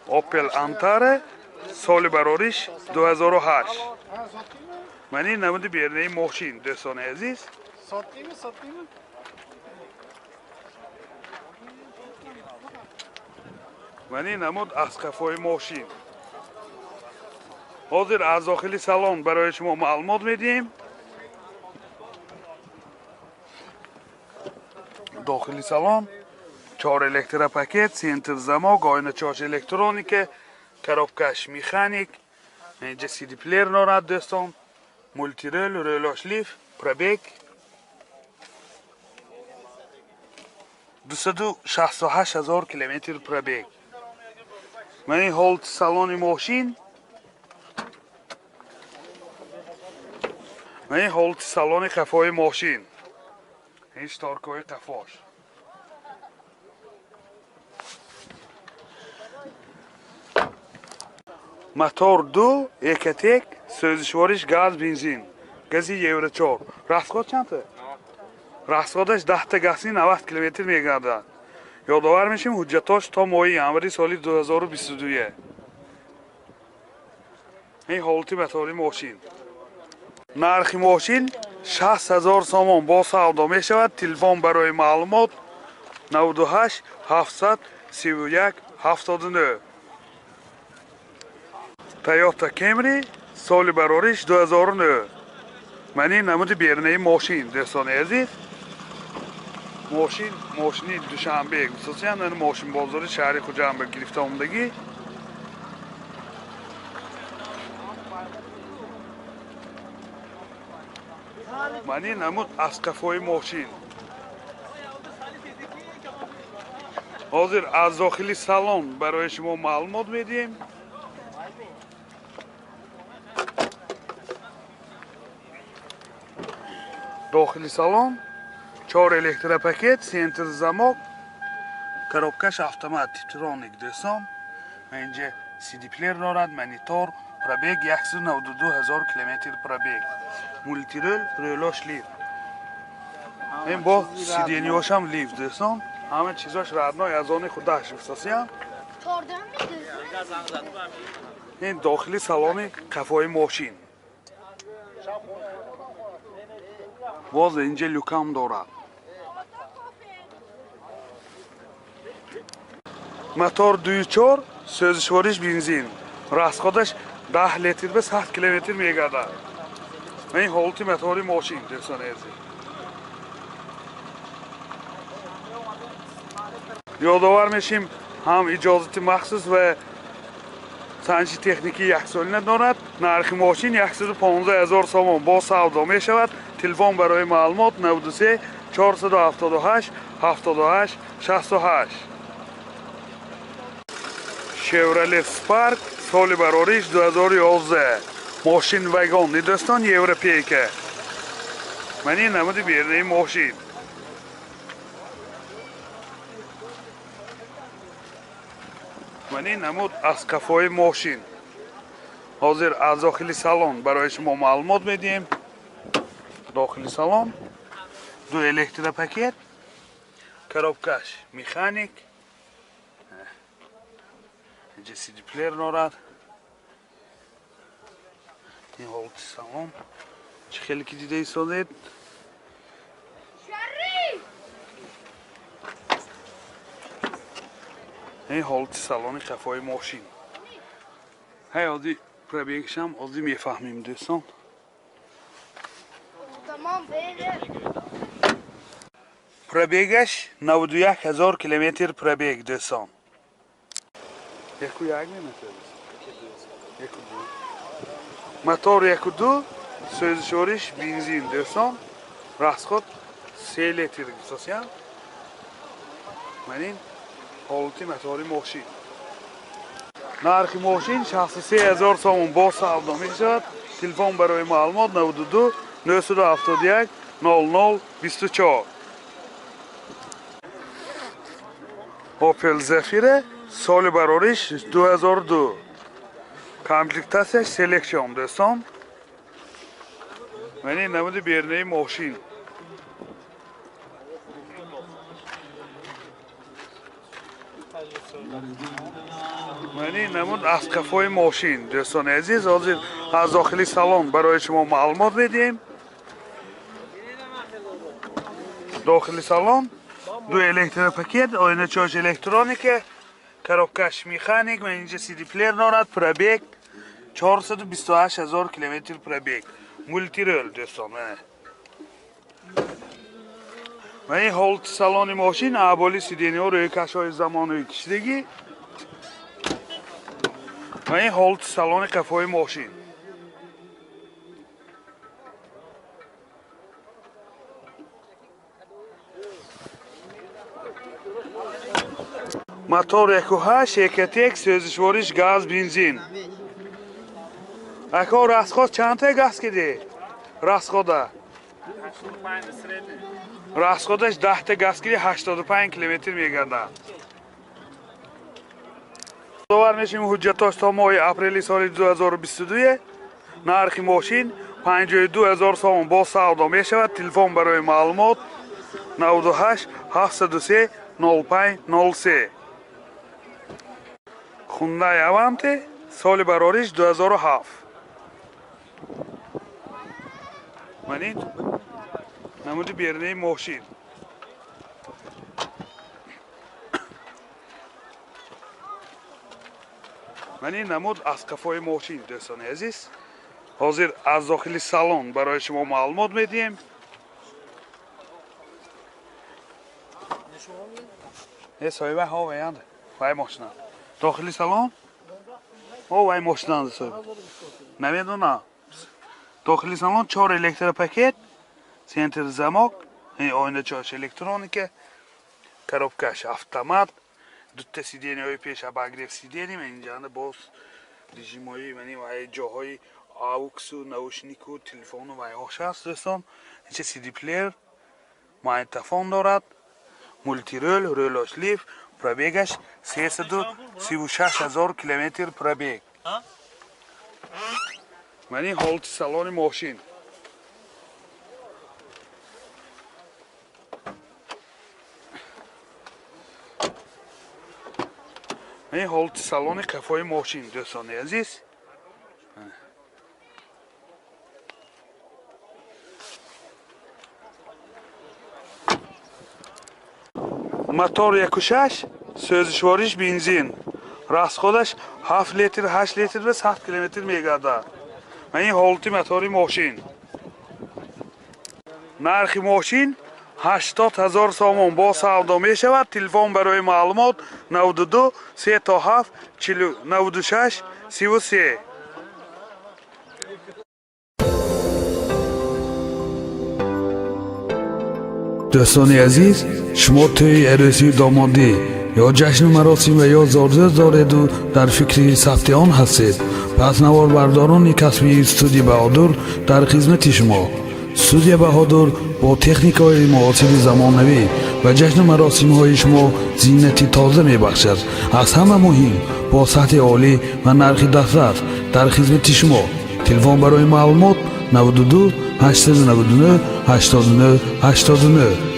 Opel Antara соли барориш 2008. Ман ин намуди бернаи мошин, дӯстони азиз. Ман ин намуд аз қафои мошин. Ҳозир аз дохили салон барои шумо маълумот медиҳем. Дохили салон 4 электропакет, центр замок, оиначош электроника, коробкаш механик, инҷа CD плеер дорад дӯстон, мултирол, рӯлош лиф, пробег 268 000 километр пробег. Ман ин ҳолати салони мошин, ман ин ҳолати салони қафои мошин, ин шторкаҳои қафош. Мотор 2, Экотек, сӯзишвориш газ, бензин, гази Евро 4. Расход чандта? Расходаш 10 гази 90 километр мегардад. Ёдовар мешем, ҳуҷҷатош то моҳи январи соли 2022. Ин ҳолати мотори мошин. Нархи мошин 60 000 сомон бо савдо мешавад. Телефон барои маълумот 98 731 79. Toyota Camry соли барориш 2009. Ман ин намуди бернаи мошин, дӯстони азиз. Мошин мошини Душанбе, хусусан ин мошин бозори шаҳри Хуҷанд ба гирифта омадагӣ. Ман ин намуд аз қафои мошин. Ҳозир аз дохили салон барои шумо маълумот медиҳем. Дохили салон 4 электропакет, центр замок, коробкаш автомат типтроник дӯстон. Инҷа CD плеер дорад, монитор, пробег 192 000 километр пробег. Мултирол, рӯлош лифт. Ин бо сиденьёшам лифт дӯстон. Ҳама чизош родной аз они худаш гуфтасиям. Ин дохили салони қафои мошин. Боз инҷа люкам дорад. Мотор 2.4, сӯзишвориш бензин. Расходаш 10 литр ба 100 километр мегардад. Ин ҳолати мотори мошин, дӯстони азиз. Ёдовар мешим, ҳам иҷозати махсус ва санҷиши техникии яксолина дорад. Нархи мошин 115 000 сомон бо савдо мешавад. Телефон барои маълумот 93 478 78 68. Chevrolet Spark соли барориш 2011. Мошин вагон дӯстон, европейка. Ман ин намуди бернаи мошин. Ман ин намуд аз қафои мошин. Ҳозир аз дохили салон барои шумо маълумот медиҳем. Дохили салон 2 электропакет, коробкаш механик, инҷа CD плеер дорад. Ин ҳолати салон чӣ хеле ки дида истодед. Ин ҳолати салони қафои мошин. Ҳай ҳозир пробегшам ҳозир мефаҳмем дӯстон. Пробегаш 91 000 километр пробег дӯстон. 1.1 мемесадис? 1.2. Мотор 1.2, сӯзишвориш бензин дӯстон. Расход 3 литр гуфтасиям. Ман ин ҳолати мотори мошин. Нархи мошин 63 000 сомон бо савдо мешавад. Телефон барои маълумот 92 971 00 24. Opel Zafira соли барориш 2002. Комплектатсияш Selection дӯстон. Ман ин намуди бернаи мошин. Мани намуд аз қафои мошин, дӯстони азиз. Ҳозир аз дохили салон барои шумо маълумот медиҳем. Дохили салон ду электропакет, оиначош электроника, коробкаш механик, ман инҷа CD-плеер дорад, пробег 428 ҳазор километр пробег. Мультирул, дӯстон, мана. Ман ин ҳолати салони мошин, аболи сидениҳо рӯйкашҳои замонавӣ кишидагӣ. Ман ин ҳолати салони қафои мошин. Мотор 1.8, Экотек, сӯзишвориш газ, бензин. Ако, расход чандта газ киди? Расхода? Расходаш 10та газ киди, 85 километр мегардад. Довар мешавем, ҳуҷҷатош то моҳи апрели соли 2022. Нархи мошин 52 ҳазор сомон, боз савдо мешавад. Телефон барои маълумот 98 703 05 03. Хундай Аванте, соли барориш 2007. Ман ин намуди берунаи мошин. Ман ин намуд аз қафои мошин, дӯстони азиз. Ҳозир аз дохили салон барои шумо маълумот медиҳем. Э, соҳиба, ҳо, ваянд. Вай мошина. Дохили салон? О, вай мошинанд, соҳиба. Намедонам. Дохили салон чор электропакет, центр замок, оиначош электроника, коробкаш автомат, дута сиденияҳои пеш обогрев сидения, ман инҷанда боз режимҳои мани вай ҷоҳои ауксу, наушнику, телефону вайҳош аст, дӯстон. Инча CD-плеер, магнитофон дорад, мультирул, рулош лиф, пробегаш 336 ҳазор километр пробег. Ман ин ҳолати салони мошин. Ман ин ҳолати салони қафои мошин, дӯстони азиз. Мотор 1.6, сӯзишвориш бензин. Расходаш 7 литр, 8 литр ва 100 километр мегардад. Ман ин ҳолати мотори мошин. Нархи мошин 80 ҳазор сомон, бо савдо мешавад. Телефон барои маълумот 92 37 96 33. Дӯстони азиз, шумо тӯи арӯсии домодӣ ё ҷашну маросим ва ё зодрӯз дореду дар фикри сабти он ҳастед, пас наворбардорони касбии студия Баҳодур дар хизмати шумо. Студия Баҳодур бо техникаҳои муосири замонавӣ ва ҷашну маросимҳои шумо зинати тоза мебахшад. Аз ҳама муҳим, бо сатҳи олӣ ва нархи дастрас дар хизмати шумо. Телефон барои маълумот 92 899 89 89.